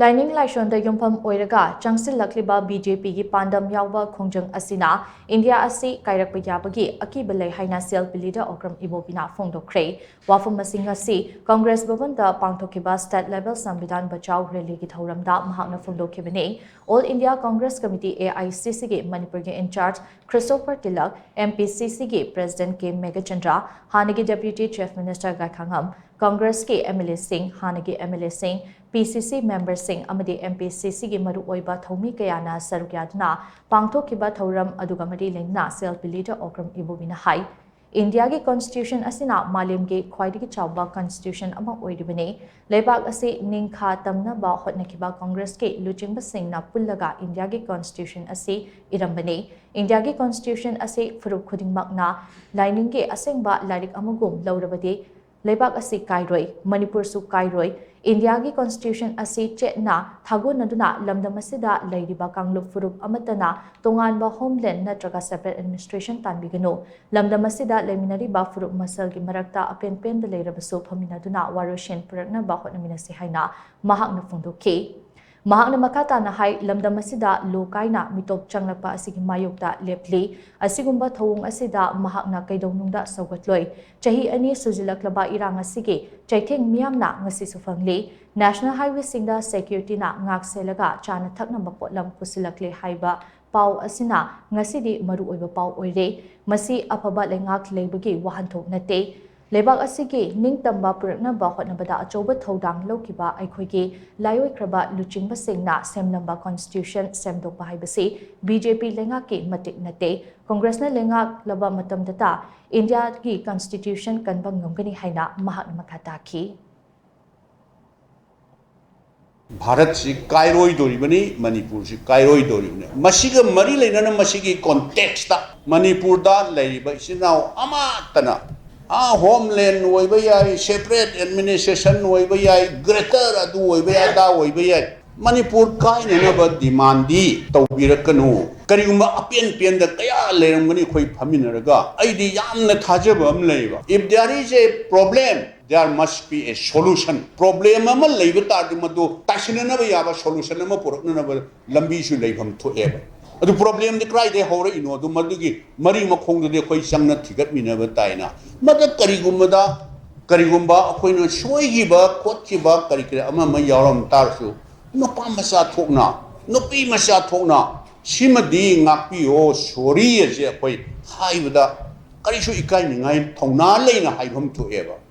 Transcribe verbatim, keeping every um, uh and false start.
ꯂꯥꯏꯅꯤꯡ ꯂꯥꯏꯁꯣꯟꯗ ꯌꯨꯝꯐꯝ ꯑꯣꯏꯔꯒ ꯆꯪꯁꯤꯜꯂꯛꯂꯤꯕ BJPꯒꯤ ꯄꯥꯟꯗꯝ ꯌꯥꯎꯕ ꯈꯣꯡꯖꯪ ꯑꯁꯤꯅ ꯏꯟꯗꯤꯌꯥ ꯑꯁꯤ ꯀꯥꯏꯔꯛꯄ ꯌꯥꯕꯒꯤ ꯑꯀꯤꯕ ꯂꯩ ꯍꯥꯏꯅ CLP leader ꯑꯣꯀ꯭ꯔꯝ ꯏꯕꯣꯕꯤꯅ ꯐꯣꯡꯗꯣꯛꯈ꯭ꯔꯦ꯫ ꯋꯥꯐꯝ ꯑꯁꯤ ꯉꯁꯤ ꯀꯪꯒ꯭ꯔꯦꯁ ꯚꯕꯟꯗ ꯄꯥꯡꯊꯣꯛꯈꯤꯕ state level ꯁꯪꯕꯤꯙꯥꯟ ꯕꯆꯥꯎ rallyꯒꯤ ꯊꯧꯔꯝꯗ ꯃꯍꯥꯛꯅ ꯐꯣꯡꯗꯣꯛꯈꯤꯕꯅꯤ꯫ All India Congress Committee, AICCꯒꯤ ꯃꯅꯤꯄꯨꯔꯒꯤ in charge ꯈ꯭ꯔꯤꯁꯇꯣꯐꯔ ꯇꯤꯂꯛ, MPCCꯒꯤ president ꯀꯦ ꯃꯦꯘꯆꯟꯗ꯭ꯔ, ꯍꯥꯟꯅꯒꯤ deputy chief minister ꯒꯥꯏꯈꯥꯉꯝ, ꯀꯪꯒ꯭ꯔꯦꯁꯀꯤ MLAꯁꯤꯡ, ꯍꯥꯟꯅꯒꯤ MLAꯁꯤꯡ, PCC memberꯁꯤꯡ ꯑꯃꯗꯤ MPCCꯒꯤ ꯃꯔꯨꯑꯣꯏꯕ ꯊꯧꯃꯤ ꯀꯌꯥꯅ ꯁꯔꯨꯛ ꯌꯥꯗꯨꯅ ꯄꯥꯡꯊꯣꯛꯈꯤꯕ ꯊꯧꯔꯝ ꯑꯗꯨꯒ ꯃꯔꯤ ꯂꯩꯅꯅ CLP leader ꯑꯣꯀ꯭ꯔꯝ ꯏꯕꯣꯕꯤꯅ ꯍꯥꯏ, ꯏꯟꯗꯤꯌꯥꯒꯤ constitution ꯑꯁꯤꯅ ꯃꯥꯂꯦꯝꯒꯤ ꯈ꯭ꯋꯥꯏꯗꯒꯤ ꯆꯥꯎꯕ constitution ꯑꯃ ꯑꯣꯏꯔꯤꯕꯅꯤ꯫ ꯂꯩꯕꯥꯛ ꯑꯁꯤ ꯅꯤꯡꯈꯥ ꯇꯝꯅꯕ ꯍꯣꯠꯅꯈꯤꯕ ꯀꯪꯒ꯭ꯔꯦꯁꯀꯤ ꯂꯨꯆꯤꯡꯕꯁꯤꯡꯅ ꯄꯨꯜꯂꯒ ꯏꯟꯗꯤꯌꯥꯒꯤ constitution ꯑꯁꯤ ꯏꯔꯝꯕꯅꯤ꯫ ꯏꯟꯗꯤꯌꯥꯒꯤ constitution ꯑꯁꯤ ꯐꯨꯔꯨꯞ ꯈꯨꯗꯤꯡꯃꯛꯅ ꯂꯥꯏꯅꯤꯡꯒꯤ ꯑꯁꯦꯡꯕ ꯂꯥꯏꯔꯤꯛ ꯑꯃꯒꯨꯝ ꯂꯧꯔꯕꯗꯤ ꯂꯩꯕꯥꯛ ꯑꯁꯤ ꯀꯥꯏꯔꯣꯏ, ꯃꯅꯤꯄꯨꯔꯁꯨ ꯀꯥꯏꯔꯣꯏ꯫ ꯏꯟꯗꯤꯌꯥꯒꯤ constitution ꯑꯁꯤ ꯆꯦꯠꯅ ꯊꯥꯒꯣꯟꯅꯗꯨꯅ ꯂꯝꯗꯝ ꯑꯁꯤꯗ ꯂꯩꯔꯤꯕ ꯀꯥꯡꯂꯨꯞ ꯐꯨꯔꯨꯞ ꯑꯃꯠꯇꯅ ꯇꯣꯉꯥꯟꯕ homeland ꯅꯠꯇ꯭ꯔꯒ separate administration ꯇꯥꯟꯕꯤꯒꯅꯨ꯫ ꯂꯝꯗꯝ ꯑꯁꯤꯗ ꯂꯩꯃꯤꯟꯅꯔꯤꯕ ꯐꯨꯔꯨꯞ ꯃꯁꯦꯜꯒꯤ ꯃꯔꯛꯇ ꯑꯄꯦꯟ ꯄꯦꯟꯗ ꯂꯩꯔꯕꯁꯨ ꯐꯝꯃꯤꯟꯅꯗꯨꯅ ꯋꯥꯔꯣꯏꯁꯤꯟ ꯄꯨꯔꯛꯅꯕ ꯍꯣꯠꯅꯃꯤꯟꯅꯁꯤ ꯍꯥꯏꯅ ꯃꯍꯥꯛꯅ ꯐꯣꯡꯗꯣꯛꯈꯤ꯫ ꯃꯍꯥꯛꯅ ꯃꯈꯥ ꯇꯥꯅ ꯍꯥꯏ, ꯂꯝꯗꯝ ꯑꯁꯤꯗ ꯂꯣ ꯀꯥꯏꯅ ꯃꯤꯇꯣꯞ ꯆꯪꯂꯛꯄ ꯑꯁꯤꯒꯤ ꯃꯥꯌꯣꯛꯇ ꯂꯦꯞꯂꯤ꯫ ꯑꯁꯤꯒꯨꯝꯕ ꯊꯧꯑꯣꯡ ꯑꯁꯤꯗ ꯃꯍꯥꯛꯅ ꯀꯩꯗꯧꯅꯨꯡꯗ ꯁꯧꯒꯠꯂꯣꯏ꯫ ꯆꯍꯤ ꯑꯅꯤ ꯁꯨꯖꯤꯜꯂꯛꯂꯕ ꯏꯔꯥꯡ ꯑꯁꯤꯒꯤ ꯆꯩꯊꯦꯡ ꯃꯤꯌꯥꯝꯅ ꯉꯁꯤꯁꯨ ꯐꯪꯂꯤ꯫ National highwayꯁꯤꯡꯗ securityꯅ ꯉꯥꯛ ꯁꯦꯜꯂꯒ ꯆꯥꯅ ꯊꯛꯅꯕ ꯄꯣꯠꯂꯝ ꯄꯨꯁꯤꯜꯂꯛꯂꯦ ꯍꯥꯏꯕ ꯄꯥꯎ ꯑꯁꯤꯅ ꯉꯁꯤꯗꯤ ꯃꯔꯨꯑꯣꯏꯕ ꯄꯥꯎ ꯑꯣꯏꯔꯦ꯫ ꯃꯁꯤ ꯑꯐꯕ ꯂꯩꯉꯥꯛ ꯂꯩꯕꯒꯤ ꯋꯥꯍꯟꯊꯣꯛ ꯅꯠꯇꯦ꯫ ꯂꯩꯕꯥꯛ ꯑꯁꯤꯒꯤ ꯅꯤꯡꯇꯝꯕ ꯄꯨꯔꯛꯅꯕ ꯍꯣꯠꯅꯕꯗ ꯑꯆꯧꯕ ꯊꯧꯗꯥꯡ ꯂꯧꯈꯤꯕ ꯑꯩꯈꯣꯏꯒꯤ ꯂꯥꯏꯑꯣꯏꯈ꯭ꯔꯕ ꯂꯨꯆꯤꯡꯕꯁꯤꯡꯅ ꯁꯦꯝꯂꯝꯕ constitution ꯁꯦꯝꯗꯣꯛꯄ ꯍꯥꯏꯕꯁꯤ BJP ꯂꯩꯉꯥꯛꯀꯤ ꯃꯇꯤꯛ ꯅꯠꯇꯦ꯫ ꯀꯪꯒ꯭ꯔꯦꯁꯅ ꯂꯩꯉꯥꯛꯂꯕ ꯃꯇꯝꯗꯇ ꯏꯟꯗꯤꯌꯥꯒꯤ constitution ꯀꯟꯕ ꯉꯝꯒꯅꯤ ꯍꯥꯏꯅ ꯃꯍꯥꯛꯅ ꯃꯈꯥ ꯇꯥꯈꯤ꯫ ꯚꯥꯔꯠꯁꯤ ꯀꯥꯏꯔꯣꯏꯗꯣꯔꯤꯕꯅꯤ, ꯃꯅꯤꯄꯨꯔꯁꯤ ꯀꯥꯏꯔꯣꯏꯗꯣꯔꯤꯕꯅꯤ꯫ ꯃꯁꯤꯒ ꯃꯔꯤ ꯂꯩꯅꯅ ꯃꯁꯤꯒꯤ contextꯇ ꯃꯅꯤꯄꯨꯔꯗ ꯂꯩꯔꯤꯕ ꯏꯆꯤꯟ ꯏꯅꯥꯎ ꯑꯃꯠꯇꯅ ꯑꯥ homeland ꯑꯣꯏꯕ ꯌꯥꯏ, separate administration ꯑꯣꯏꯕ ꯌꯥꯏ, greater ꯑꯗꯨ ꯑꯣꯏꯕ ꯌꯥꯏ, ꯑꯗꯥ ꯑꯣꯏꯕ ꯌꯥꯏ, ꯃꯅꯤꯄꯨꯔ ꯀꯥꯏꯅꯅꯕ demandꯗꯤ ꯇꯧꯕꯤꯔꯛꯀꯅꯨ꯫ ꯀꯔꯤꯒꯨꯝꯕ ꯑꯄꯦꯟ ꯄꯦꯟꯗ ꯀꯌꯥ ꯂꯩꯔꯝꯒꯅꯤ ꯑꯩꯈꯣꯏ ꯐꯝꯃꯤꯟꯅꯔꯒ꯫ ꯑꯩꯗꯤ ꯌꯥꯝꯅ ꯊꯥꯖꯕ ꯑꯃ ꯂꯩꯌꯦꯕ, if there is a problem, there must be a solution. Problem ꯑꯃ ꯂꯩꯕ ꯇꯥꯔꯗꯤ ꯃꯗꯨ ꯇꯥꯏꯁꯤꯟꯅꯅꯕ ꯌꯥꯕ solution ꯑꯃ ꯄꯨꯔꯛꯅꯅꯕ ꯂꯝꯕꯤꯁꯨ ꯂꯩꯐꯝ ꯊꯣꯛꯑꯦꯕ꯫ ꯑꯗꯨ problemꯗꯤ ꯀꯗꯥꯏꯗꯒꯤ ꯍꯧꯔꯛꯏꯅꯣ? ꯑꯗꯨ ꯃꯗꯨꯒꯤ ꯃꯔꯤ ꯃꯈꯣꯡꯗꯨꯗꯤ ꯑꯩꯈꯣꯏ ꯆꯪꯅ ꯊꯤꯒꯠꯃꯤꯟꯅꯕ ꯇꯥꯏꯅ꯫ ꯃꯗ ꯀꯔꯤꯒꯨꯝꯕꯗ, ꯀꯔꯤꯒꯨꯝꯕ ꯑꯩꯈꯣꯏꯅ ꯁꯣꯏꯈꯤꯕ ꯈꯣꯠꯈꯤꯕ ꯀꯔꯤ ꯀꯔꯤ ꯑꯃ ꯑꯃ ꯌꯥꯎꯔꯝ ꯇꯥꯔꯁꯨ, ꯅꯨꯄꯥ ꯃꯆꯥ ꯊꯣꯛꯅ, ꯅꯨꯄꯤ ꯃꯆꯥ ꯊꯣꯛꯅ, "ꯁꯤꯃꯗꯤ ꯉꯥꯛꯄꯤꯌꯣ, sorry" ꯑꯁꯦ ꯑꯩꯈꯣꯏ ꯍꯥꯏꯕꯗ ꯀꯔꯤꯁꯨ ꯏꯀꯥꯏꯅꯤꯡꯉꯥꯏ ꯊꯧꯅꯥ ꯂꯩꯅ ꯍꯥꯏꯐꯝ ꯊꯣꯛꯑꯦꯕ꯫